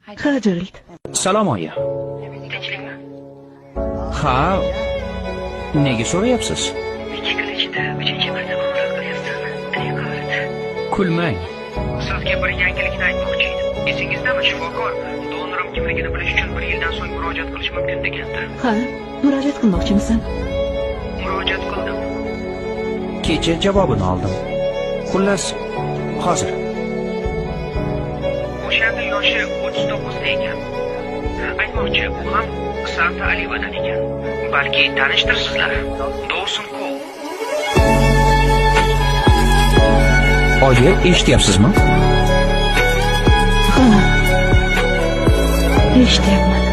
Ha, Jerald. Salom, oyi. Tinchlikmi? Ha, nega so'rayapsiz? 2 kun ichida uchinchi marta qo'ng'iroq qilyapsan. Rekord. Kulmang. Sizga bir yangilikni aytmoqchi edim. Esingizdami, shifokor donorim kimligini bilish uchun bir yildan so'ng murojaat qilish mumkin degandi. Ha, murojaat qilmoqchimisan? Murojaat qildim. Kecha javobini oldim. Xullas, hozir. O'shanda yoshi 39 da ekan. Aytmoqchi, u ham Santa Olivadan ekan. Balki tanishdirsizlar. Dawson Cole. Oyi, eshityapsizmi? Ha. Eshityapman.